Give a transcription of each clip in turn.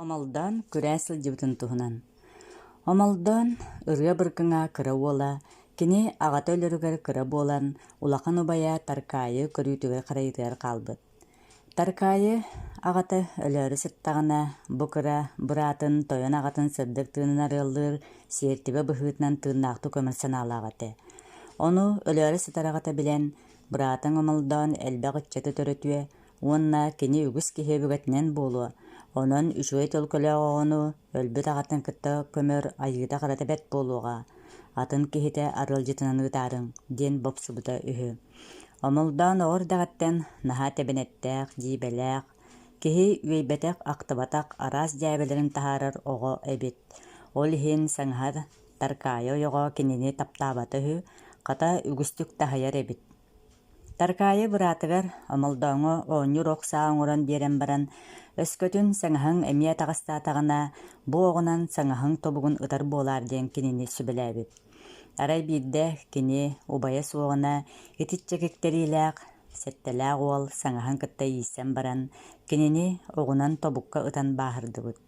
Омолдоон күрээ сылдьыбытын туһунан. Омолдоон Ырыа Быркыҥа кыра уола, кини аҕата өлөрүгэр кыра буолан, улахан убайа Таркаайы көрүүтүгэр-харайыытыгар хаалбыт. Таркаайы аҕата өлөөрү сыттаҕына, бу кыра быраатын тойон аҕатын сырдык тыынын арыаллыыр сиэртибэ быһыытынан тыыннаахтык көмөр санаалаах этэ. Ону өлөөрү сытар аҕата билэн, быраатыҥ Омолдоон элбэх ыччаты төрөтүө, Уонна кини үгүс киһи өбүгэтинэн буолуо, онон үчүгэй төлкөлөөх оҕону өлбүт аҕатын кытта көмөр айыыта-харата бэрт буолуоҕа, атын киһитэ арыалдьытынан ыытаарыҥ диэн бопсубута үһү. Омолдоон оҕо эрдэҕиттэн наһаа тэбэнэттээх, дьиибэлээх, киһи үөйбэтэх-ахтыбатах араас дьээбэлэрин таһаарар оҕо эбит. Ол иһин саҥаһа Таркаайы ойоҕо кинини таптаабата үһү, хата үгүстүк таһыйар эбит. Таркаайы быраатыгар Омолдооҥҥо оонньуур ох саа оҥорон биэрэн баран, өскөтүн саҥаһыҥ эмиэ атаҕастаатаҕына, бу оҕунан саҥаһыҥ тобугун ытар буолаар диэн кинини сүбэлээбит. Арай биирдэ кини убайа суоҕуна итиччэ киктэриилээх, сэттэлээх уол саҥаһын кытта ииссэн баран, кинини оҕунан тобукка ытан бааһырдыбыт.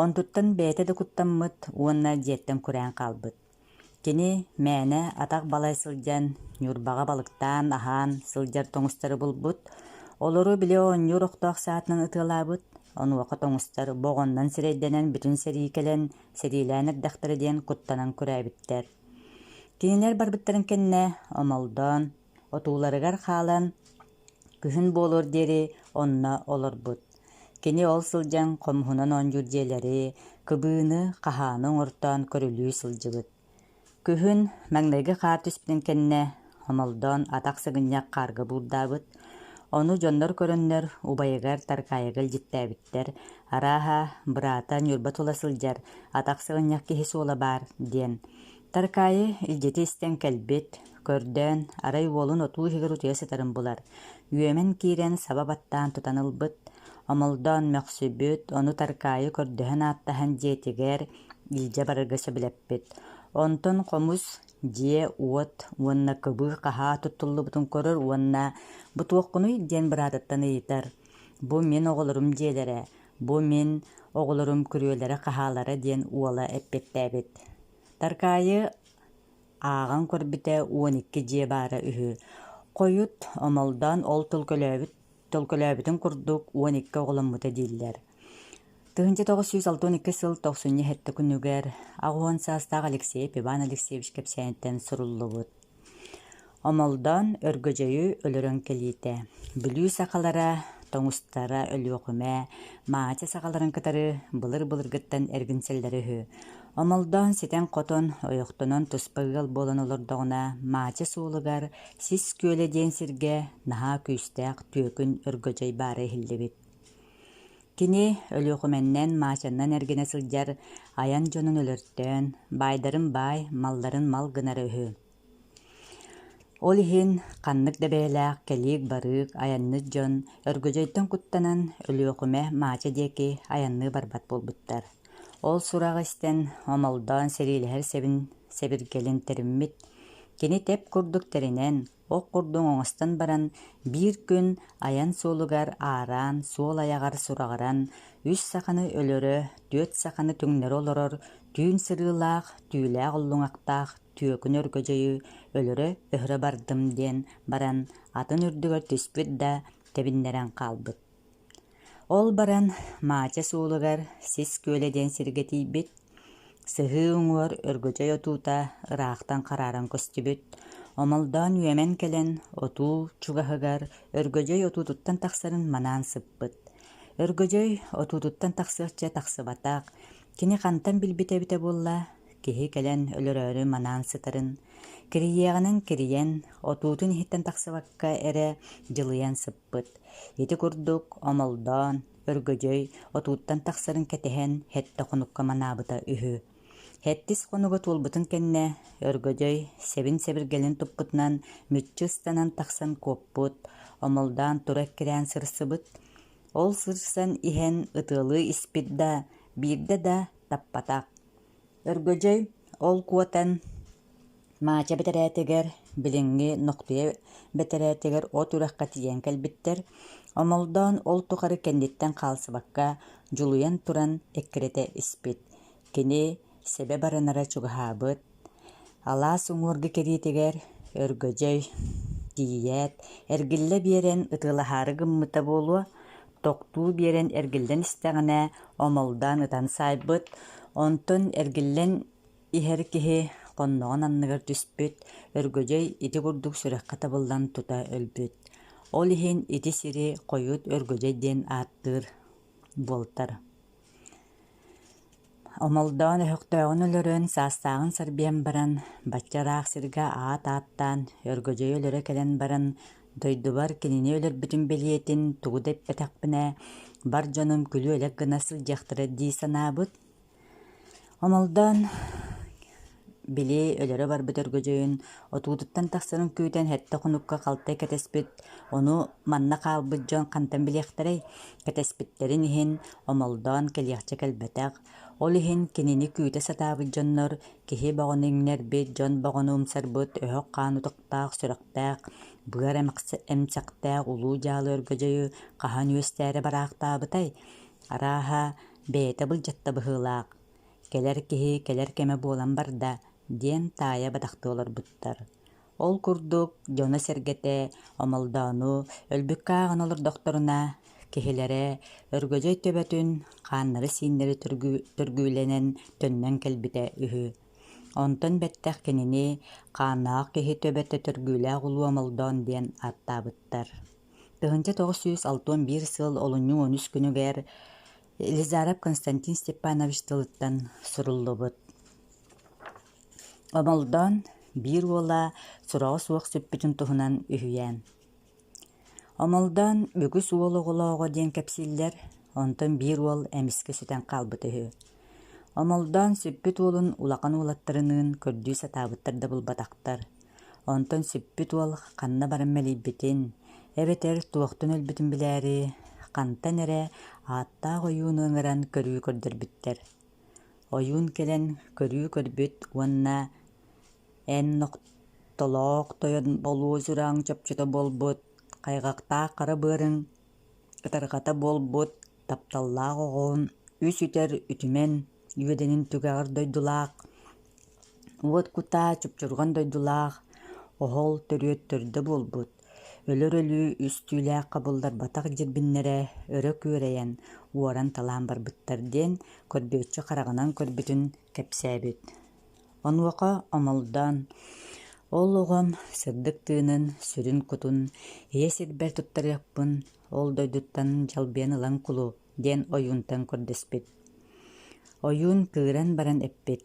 Онтуттан бэйэтэ да куттаммыт уонна дьиэттэн күрээн хаалбыт. Кини мээнэ атах балай сылдьан, Ньурбаҕа балыктаан, аһаан сылдьар тоҥустары булбут, олору били оонньуур охтоох саатынан ытыалаабыт, онуоха тоҥустар боҕоннон сирэйдэнэн бүтүн сэрии кэлэн, сэриилээн эрдэхтэрэ диэн куттанан күрээбиттэр. Кинилэр барбыттарын кэннэ Омолдоон отууларыгар хаалан, күһүн буолуор диэри онно олорбут. Кини ол сылдьан хомуһунан оонньуур дьиэлэри, кыбыыны, хаһааны оҥортоон көрүлүү сылдьыбыт. Күһүн маҥнайгы хаар түспүтүн кэннэ Омолдоон атах сыгынньах хаарга буурдаабыт. Ону дьоннор көрөннөр убайыгар Таркаайыга илдьиттээбиттэр, арааһа, быраата Ньурба тула сылдьар, атах сыгынньах киһи суола баар диэн. Таркаайы илдьити истэн кэлбит, көрдөөн, арай уолун отуу иһигэр утуйа сытарын булар, үөмэн киирэн саба баттаан тутан ылбыт, Омолдоон мөхсүбүт, ону Таркаайы көрдөһөн-ааттаһан дьиэтигэр илдьэ барарга сөбүлэппит. Онтон хомус, дьиэ-уот уонна кыбыы-хаһаа туттуллубутун көрөр уонна «Бу туоххунуй?» диэн быраатыттан ыйытар. «Бу мин оҕолорум дьиэлэрэ, бу мин оҕолорум күрүөлэрэ-хаһаалара» диэн уола эппиэттээбит. Таркаайы ааҕан көрбүтэ 12 дьиэ баара үһү. Хойут Омолдоон ол төлкөлөөбүт төлкөлөөбүтүн курдук 12 оҕоломмута дииллэр. 1962 сыл тохсунньу сэттэ күнүгэр 80 саастаах Алексеев Иван Алексеевич кэпсээниттэн суруллубут. Омолдоон Өргөдьөйү өлөрөн кэлиитэ, Бүлүү сахалара, тоҥустара Өлүөхүмэ, Маача сахаларын кытары былыр-былыргыттан эргинсэллэрэ үһү. Омолдоон ситэн-хотон, ойохтонон туспа ыал буолан олордоҕуна, Маача суолугар Сис Күөлэ диэн сиргэ наһаа күүстээх түөкүн Өргөдьөй баара иһиллибит. Кини Өлүөхүмэннэн, Маачаннан эргинэ сылдьар айан дьонун өлөртөөн, баайдарын баай, малларын мал гынара үһү. Ол иһин ханнык да бэйэлээх кэлиик-барыык, айанныт дьон Өргөдьөйтөн куттанан Өлүөхүмэ Маача диэки айанныы барбат буолбуттар. Ол сураҕы истэн Омолдоон сэриилэһэр сэбин сэбиргэлин тэриммит. Кини тэп курдук тэринэн, ох курдук оҥостон баран биир күн айан суолугар аараан, суол айаҕар сураҕыран, үс саханы өлөрө, түөрт саханы түҥнэри олорор түүн сырыылаах, түүлээх уллуҥахтаах түөкүн Өргөдьөйү өлөрө-өһөрө бардым диэн баран атын үрдүгэр түспүт да тэбиннэрэн хаалбыт. Ол баран Маача суолугар Сис Күөлэ диэн сиргэ тиийбит, сыһыы уҥуор Өргөдьөй отуута ыраахтан харааран көстүбүт, Омолдоон үөмэн кэлэн отуу чугаһыгар Өргөдьөй отуутуттан тахсарын манаан сыппыт. Өргөдьөй отуутуттан тахсыахча тахсыбатах, кини хантан билбитэ эбитэ буолла, киһи кэлэн өлөрөөрү манаан сытарын, кирийиэҕинэн кирийэн, отуутун иһиттэн тахсыбакка эрэ дьылыйан сыппыт. Ити курдук Омолдоон, Өргөдьөй отууттан тахсарын кэтэһэн сэттэ хонукка манаабыта үһү. Сэттис хонуга туолбутун кэннэ Өргөдьөй сэбин-сэбиргэлин туппутунан мүччү ыстанан тахсан куоппут, Омолдоон тура эккирээн сырсыбыт. Ол сырсан иһэн ытыалыы испит да, биирдэ да таппатах. Өргөдьөй ол куотан Маача бэтэрээтигэр, билиҥҥи Нохтуйа бэтэрээтигэр от үрэххэ тиийэн кэлбиттэр. Омолдоон ол тухары кэнниттэн хаалсыбакка дьулуйан туран эккирэтэ испит. Кини сэбэ баранара чугаһаабыт, алаас уҥуоргу кэриэтигэр Өргөдьөй тиийээт, эргиллэ биэрэн ытыалаһаары гыммыта буолуо, тохтуу биэрэн эргиллэн истэҕинэ Омолдоон ытан саайбыт, онтон эргиллэн иһэр киһи хонноҕун анныгар түспүт, Өргөдьөй ити курдук сүрэххэ табыллан тута өлбүт. Ол иһин ити сири хойут Өргөдьөй диэн ааттыыр буолтар. Омолдоон өһөхтөөҕүн өлөрөн, саастааҕын сарбыйан баран, бачча ыраах сиргэ аат ааттаан, Өргөдьөйү өлөрө кэлэн баран, дойдубар кинини өлөрбүтүм бэлиэтин тугу да эппэтэхпинэ, бар дьонум күлүү-элэк гына сылдьыахтара дии санаабыт. Омолдоон били өлөрө барбыт Өргөдьөйүн отуутуттан тахсарын күүтэн сэттэ хонукка халтай кэтэспит, ону манна хаалбыт дьон хантан билиэхтэрэй, кэтэспиттэрин иһин Омолдоон кэлиэхчэ кэлбэтэх, ол иһин кинини күүтэ сатаабыт дьоннор киһи бөҕөнү иҥнэрбит, дьон бөҕөнү умсарбыт өһөх хаан утуктаах, сүрэхтээх, быар эмсэхтээх улуу дьаалы Өргөдьөйү хаһан үөстээрэ бараахтаабытай, арааһа, бэйэтэ былдьатта быһыылаах, кэлэр киһи кэлэр кэмэ буолан барда диэн таайа бадахтыы олорбуттар. Ол курдук дьоно-сэргэтэ Омолдоону өлбүккэ ааҕан олордохторуна, киһилэрэ Өргөдьөй төбөтүн хааннары-сииннэри төргүүлэнэн төннөн кэлбитэ үһү. Онтон бэттэх кинини хааннаах киһи төбөтө төргүүлээх улуу Омолдоон диэн ааттаабыттар. 1961 сыл олунньу 13 күнүгэр Елизаров Константин Степанович тылыттан суруллубут. Омолдоон биир уола сураҕа суох сүппүтүн туһунан үһүйээн. Омолдоон үгүс уол оҕолооҕо диэн кэпсииллэр, онтон биир уол эмискэ сүтэн хаалбыта үһү. Омолдоон сүппүт уолун улахан уолаттарыныын көрдүү сатаабыттар да булбатахтар. Онтон сүппүт уол ханна баран мэлийбитин, эбэтэр туохтан өлбүтүн билээри, хантан эрэ ааттаах ойууну ыҥыран көрүү көрдөрбүттэр. Ойуун кэлэн көрүү көрбүт уонна «Эн нохтолоох тойон болуо сүрэҕиҥ чопчута буолбут, хайҕахтаах хара быарыҥ ытарҕата буолбут, тапталлаах оҕоҕун үс үтэр үтүмэн үөдэнин түгэҕэр дойдулаах, уот кутаа чупчурҕан дойдулаах, оһол төрүөт төрдө буолбут, өлөр өлүү үс түүлээх хабылларбатах дьирбиннэрэ өрө күөрэйэн, уоран-талаан барбыттар диэн көрбүөччү хараҕынан көрбүтүн кэпсээбит. Онуоха Омолдоон: «Ол оҕом сырдык тыынын, сүрүн кутун ийэ сирбэр туттарыахпын, ол дойдуттан дьалбыйан ылан кулу» диэн ойуунтан көрдөспүт. Ойуун кыыран баран эппит: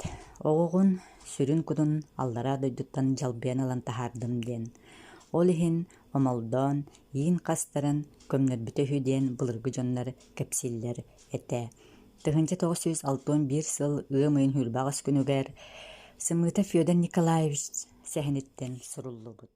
«Оҕоҕун сүрүн кутун аллараа дойдуттан дьалбыйан ылан таһаардым» диэн. Ол иһин Омолдоон иин хастаран көмнөрбүтэ үһү диэн былыргы дьоннор кэпсииллэр этэ. 1961 сыл ыам ыйын 28 күнүгэр Сымыыта Федор Николаевич сэһэниттэн суруллубут.